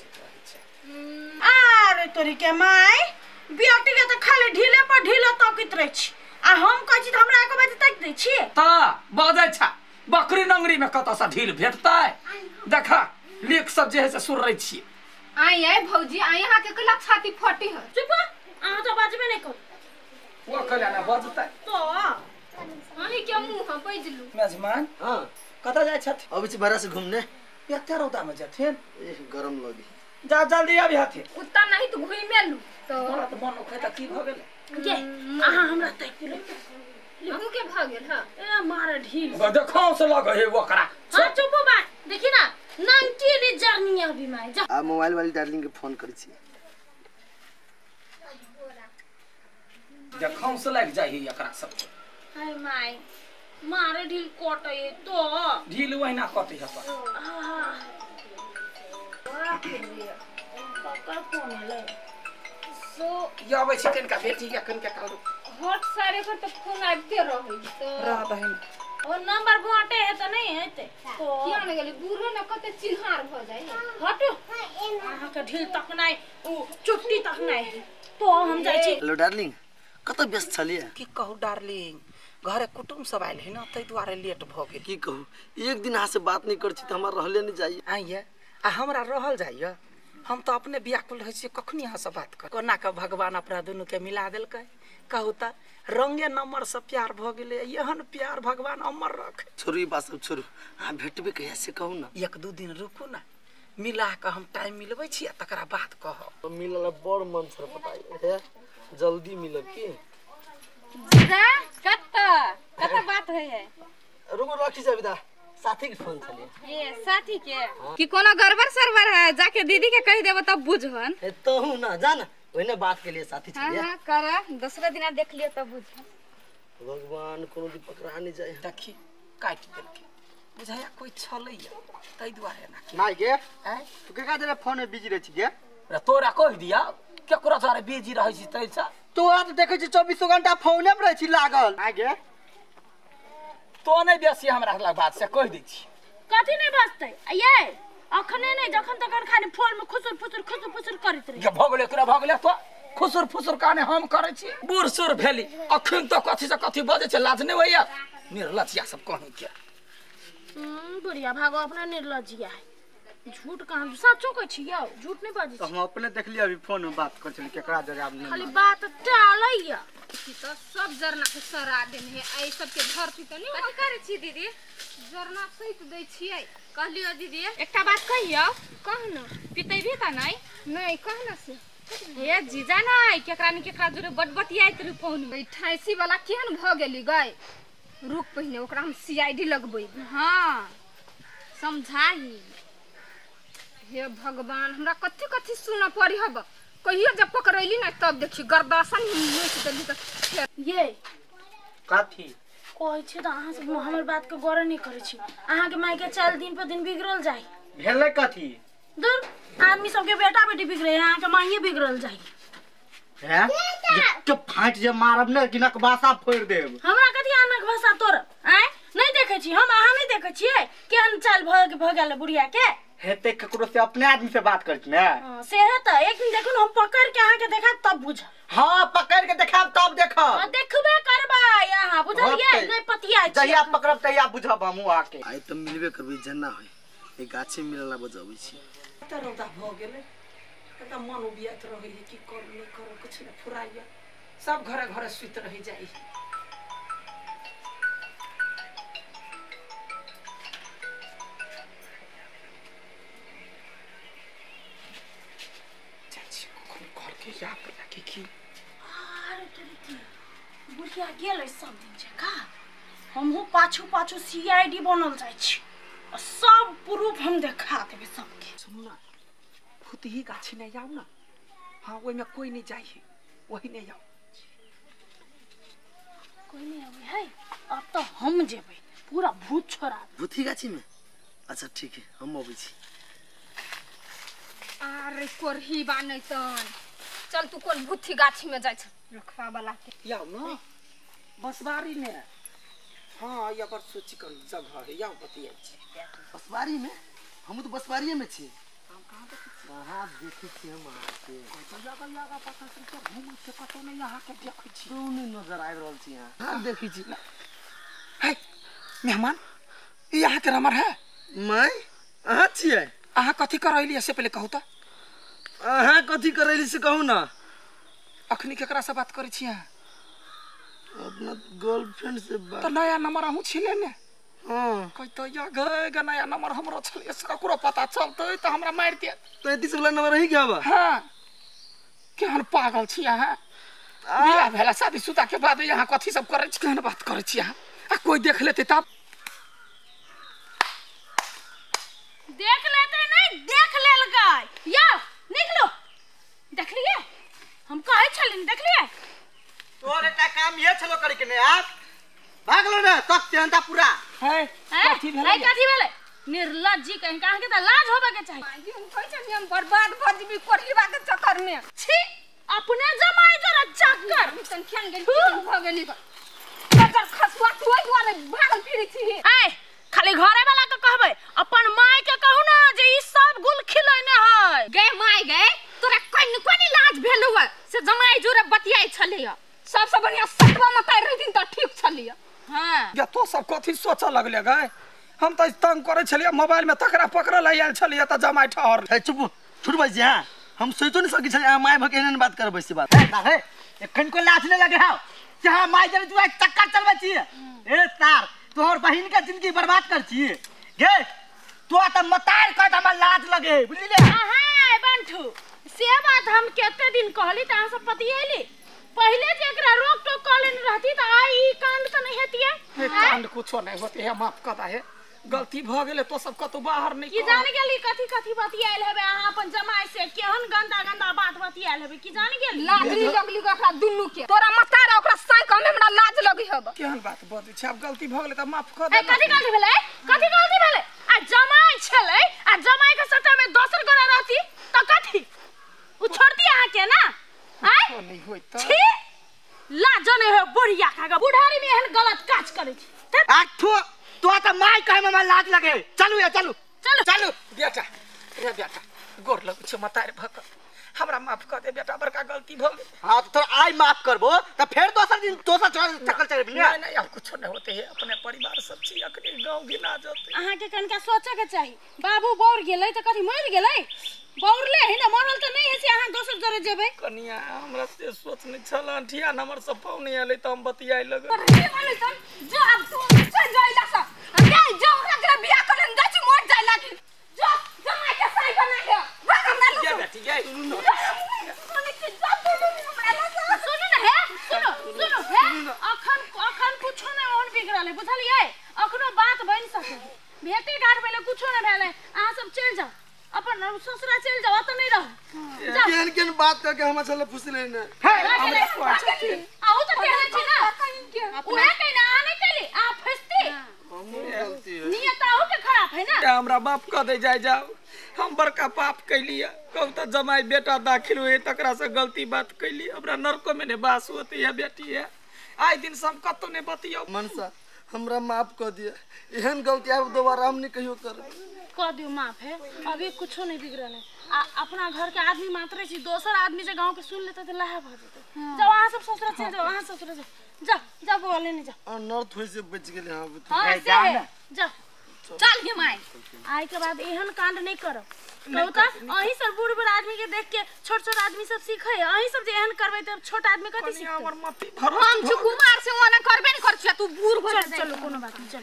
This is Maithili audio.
बजैत रहै छै। अरे तोरी के my बेटी के त खाली ढीले पर ढीले तकित रहै छी आ हम कहै छी त हमरा एको बजे तक दै छी त बजै छ बकरी नंगरी में कतऽ से ढील भेटतै। देखा लेख सब जे है से सुन रहे छी। आई आई भौजी आई अहाँ के कला छाती फटी है। चुप अहाँ त बाजबे नै करू। वो कला ना बजतै तो अहीं के मुंह हम बजलू। मेजमान हां कतऽ जाइ छथि? अबै छी बड़ा से घूमने। एते रौदा में जथिन? एह गरम लगी। जा जल्दी आबि हथिन। कुत्ता नहीं तो घुइमे लू तो हमरा त मन उखै त की भ गेलै? के अहाँ हमरा ताकि लो हमहु के भ गेल। हां ए मारे ढील देखौ से लगे हे ओकरा। हां चुप बा देखि ना नंकी ली जरनी अभी my जा। आ मोबाइल वाली डार्लिंग के फोन करै छी। देखौ से लग जाइ हे एकरा सब। हाय my मारे ढील कटे तो ढील वहिना कटे है पर। ककर फोन एलै? सो या आबै छी कनिका बेटी के कनिका काल हट सारे पर तो फोन आबिते रहै तो रह बहिन ओ नंबर बांटे है त नहीं हेतै तो किया न गेली बूढ़ो न कते चिन्हार भ जाइ है। हटू अहाँ के ढील तक नै ओ चुट्टी तक नै तो हम जाइ छी। हेलो डार्लिंग कत व्यस्त छलियै? की कहू डार्लिंग घरे कुटुम सब आयल है ना तै दुआरे लेट भ गेल। की कहू एक दिन अहाँ से बात नहीं कर छी त हमरा रहले नहीं जाइए। आइए आ हमरा रहल जाइए। हम तो अपने व्याकुल रहै छी कखनी अहाँ से बात कर। कोना के भगवान अपना दुनू के मिला देलकै। कहू त रंगे नंबर से प्यार भ गेलै। एहन प्यार भगवान अमर रखे। छोड़ू ई बात सब छोड़ू अहाँ भेटबे कहिया से कहू ना। एक दू दिन रुकू ना मिला के हम टाइम मिलबै छी आ तकरा बाद कहब। मिलला बड़ मन छल पता है जल्दी मिलब की। जीजा कत कत बात होय है? रुको रखी जा विदा साथी के फोन छलिए। ए साथी के कि कोनो गड़बड़ सरबर है जाके दीदी के कह देबो तब बुझहन। ए तहु ना जा ना ओइने बात के लिए साथी छलिए। हां हां कर दूसरा दिना देख लियो तब बुझ। भगवान कोनो दिन पकड़ा नहीं जाए। देखी काट देलके बुझाया कोई छलैया तै दुआरे ना माय गे। आय तू के का देले फोन में बिजी रहै छी गे? रे तोरा कह दिया केकरो सारे बिजी रहै छी तै से। तू आज देखै छी 24 घंटा फोने पर रहै छी लागल। आय गे तो नहीं बेसी हमरा लग बात से कह दै छी। कथि नहीं बजतै ये अखने नहीं जखन तखन खाली फोन में खुसुर फुसुर खुसुर फुसुर करैत रही। गे भ गेलै तोरा भ गेलै तो खुसुर फुसुर काने हम करै छी। बूढ़ सूढ़ भेली अखन तो कथि से कथि बजै छै लाज नहीं होइया। निर्लज्जिया सब कहीं के। बुढ़िया भागो अपना निर्लज्जिया है। झूठ कहां सचो कहै छी यौ झूठ नहीं बाजै छी। तो हम अपने देखलियै अभी फोन में बात कर छली केकरा जवाब नहीं खाली बात टालैया। की तो सब जरना के सरा देने है आई सब के धरती त नहीं। कथि करै छी दीदी? जरना सैत दै छियै। कहलियो दीदी एकटा बात कहियौ? कह न। पितैबी त नहीं? नहीं कह न से। हे जीजा नै केकरा नि केकरा जोरे बटबटियाइत रही फोन में। 88 वाला केहन भ गेली गई? रुक पहिने ओकरा हम सीआईडी लगबै। हां समझाही। हे भगवान हमरा कथि कथि सुन पड़ी हब। कहियो जब पकड़ैली ना तब देखी गर्दासन नोच देली त ये कथि कहै छी त अहाँ सब हमर बात के गौर नहीं करै छी। अहाँ के माय के चाल दिन पर दिन बिगड़ल जाय। भेलै कथि? दूर आदमी सब के बेटा बेटी बिगड़े अहाँ के माइए बिगड़ल जाय। हैं के फाट जे मारब ने कि नकबासा फोड़ देब। हमरा कथि अनक भाषा तोर आय नहीं देखै छी हम अहाँ नहीं देखै छियै केहन चाल भ गेल बुढ़िया के। हेते ककरो से अपने आदमी से बात करत ने। हां से है त एक दिन देखू न हम पकड़ के अहाँ के देखा तब बुझ। हां पकड़ के देखाब तब देखब। हां देखबे करबै अहाँ बुझलियै नहीं पतिया छी। जहिया पकड़ब तहिया बुझब हमहु आके। आइ त मिलबे करबै जन्ना होय ए गाछे मिलला बजाबै छी। त रौदा भ गेलै त मन उबियात रहै है की करू नहीं करू कुछ न फुराइया सब घरे घरे सुत रहि जाइ। चाची को घर के या पर के की अरे तोरी की बुढ़िया गेलै सब दिन जका। हमहु पाछू पाछू सीआईडी बनल जाइ छी आ सब प्रूफ हम देखा देबै सबके। सुनू ना भूतही गाछी नहीं जाओ ना। हाँ ओहि में कोई नहीं जाइ है वही नहीं जाओ। कोई नहीं आबै है अब तो हम जेबै पूरा भूत छोड़ा। भूतही गाछी में? अच्छा ठीक है हम अबै छी। अरे कोरही बानै तन चल तू कोन भूतही गाछी में जाइ छ रखवा वाला के। जाओ ना बसवारी में। हाँ ये पर सोची कर जगह है या बतिया छी। बसवारी में? हम तो बसवारी में छी। हम कहाँ देखै छी हम अहाँके? जगह जगह पता चलतै घुमै छै कतौ नहि अहाँके देखै छी। तू नहि नजर आबि रहल छी अहाँ। कहाँ देखै छी? है मेहमान, ई अहाँके नंबर है? माय अहाँ छियै? अहाँ कथी करैली से पहिले कहू तऽ। अहाँ कथी करैली से कहू ना। अखनी केकरा से बात करै छी अहाँ? अपना गर्लफ्रेंड से बात। तऽ नया नंबर अहूँ छिले ने? हाँ। कहि तऽ या गए गे नया नंबर हमरो छलै, से ककरो पता चलतै तऽ हमरा मारि देत। 33 वाला नंबर अहीं के हवा? हाँ। केहन पागल छी अहाँ? बियाह भेला शादीशुदा के बाद अहाँ कथी सब करै छी? केहन बात करै छी अहाँ? आ कोइ देख लेतै तब? देख लेतै नहि, देख लेलकै। यौ निकलो, देखलियै हम कहै छलियै, देखलियै? तोहर एकटा काम इहे छलो करे के ने, आब भागलो ने तक तेहनता पूरा। है कथी भेलै? कथी भेलै? निर्लज्जी कहीं अहाँके तऽ लाज होबे के चाही। माय जी हम कहै छलियै हम बर्बाद भऽ जेबै कोढ़ीबा के चक्कर में। छी अपने जमाई जरा चक्कर तन खेन गेली भऽ गेली चक्कर खसुआ तू ओहि दुआरे भागल फिरै छी। ए खाली घरे वाला के कहबै, अपन माय के कहू ना जे ई सब गुल खिलैने है। गे माय गे, तोरा कोन कोन लाज भेलौ से जमाई जोरे बतियाइ छलैया? सबसे बढ़िया सतवा में तार रहथिन तऽ ठीक छलैया। हां या तो सब कथी सोचऽ लगले गए? हम तऽ तंग करै छलियै मोबाइल में, तकरा पकड़ल आयल छलियै तऽ जमाई ठहर। हे चुप छुट भाई जी। हां हम सोचो नहीं सकी छलियै अहाँ माय भके एहन बात करबै से बात। हे एखन को लाज नहि लगे हौ से? हां my जब तू चक्कर चलबै छी। ए सार तोहर बहिन के जिंदगी बर्बाद कर छी गे। तू त मतार कह हमरा लाज लगे, बुझलियै? अहाँ बंठू से बात हम कते दिन कहली त अहाँ सब पतियेली। पहिले जे एकरा रोक टोक क लेने रहती त आइ ई कांड त नहीं हेतियै। हे कांड कुछो नहीं होते है, माफ कर है, गलती भ गेलै। तो सब कतौ बाहर नहीं की जान गेली कथी कथी बतियाइल हेबे अहाँ अपन जमाई से? केहन गंदा गंदा बात बतियाइल हेबे की जान गेली? लाज नहीं लगली ओकरा दुन्नू के, तोरा मतार ओकरा साइ कम हमरा लाज लगी हब। केहन बात बजै छै? आब गलती भ गेलै त माफ कर दे। ए कथी गलती भेलै? कथी गलती भेलै? आ जमाई छलै, आ जमाई के सट्टा में दोसर गोरा रहती त कथी उ छोड़ती अहाँ के ना? आय नहीं होई त छी लाज नहीं हो बुढ़िया खा के बुढ़ारी में एहन गलत काज करै छी। आ थू तो त my कहे हमरा लाज लगे। चलू या चलू चलू चलू बेटा। रे बेटा गोर लगै छै मतार भक, हमरा माफ कर दे बेटा, बड़का गलती भ गेल। हां तो आइ माफ करबो त फेर दोसर दिन दोसर चक्कर चलबी। नहीं नहीं अब कुछो नहीं होते है, अपने परिवार सब छी, अखनी गांव गिना जते। अहाँ के कनका सोचे के चाही, बाबू बौर गेलै त कथी मरि गेलै? बौरले है ना, मरल त नहीं है से अहाँ दोसर जरे जेबै। कनिया हमरा से सोच नहीं छल, अंठिया नंबर सब फोन नहीं आले त हम बतियाइ लगल। रे माने तन जो अब तू चल जाइला सा गे जो ओकरा के बियाह करन जाइ छी मर जाइला की जो जमाई के साई बना के भाग हमरा लग। बेटी गे सुन के जा बोलू हमरा लग। सुनू ना हे, सुनो सुनो हे, अखन अखन कुछो नै ओहन बिगड़ल है, बुझलियै? अखनो बात बनि सकै, भेटे घाट भेलै कुछो नै भेलै। अहाँ सब चलि जाउ अपन ससुरा चलि जाउ, ओतऽ नहि रहू। केहन केहन बात करके हमरा छल फुसले ने। हे हमरा अहूँ तऽ केहन छी ना, उहे कहि ना अहाँ नहि केली, अहाँ फसती। गलती है, नियत अहूँ के खराब है ना। हमरा माफ कर दे जाय जाओ, हम बड़का पाप कैलियै। कहू तऽ जमाई बेटा दाखिल हुए तकरा से गलती बात कैली, हमरा नरको में ने बास होती है बेटी है। आइ दिन से हम कतौ नहीं बतियौ। मनसा हमरा माफ कर दिया, एहन गलती आब दोबारा हम नहीं कहियो करब। कह दियो माफ है, अभी कुछो नहीं बिगड़ल है। आ अपना घर के आदमी मात्र छी, दोसर आदमी जे गांव के सुन लेते त लाहा भ जेतै। जाओ अहाँ सब ससुरा चलि जाओ, अहाँ ससुरा जाओ, जाओ जाओ बौआ लेने जाओ। अनर्थ होय से बच गेलै। हां हां से जाओ चल गे my. आइ के बाद एहन कांड नहीं करब। कहू त अहीं सब बूढ़ बूढ़ आदमी के देख के छोट छोट आदमी सब सीखे, अहीं सब जे एहन करबै त छोट आदमी कथी सीखतै? हमर मति भरोस हम छी कुमार से ओना करबे नहीं कर छी, तू बूढ़ भ चल। चलो कोनो बात नहीं, चलो।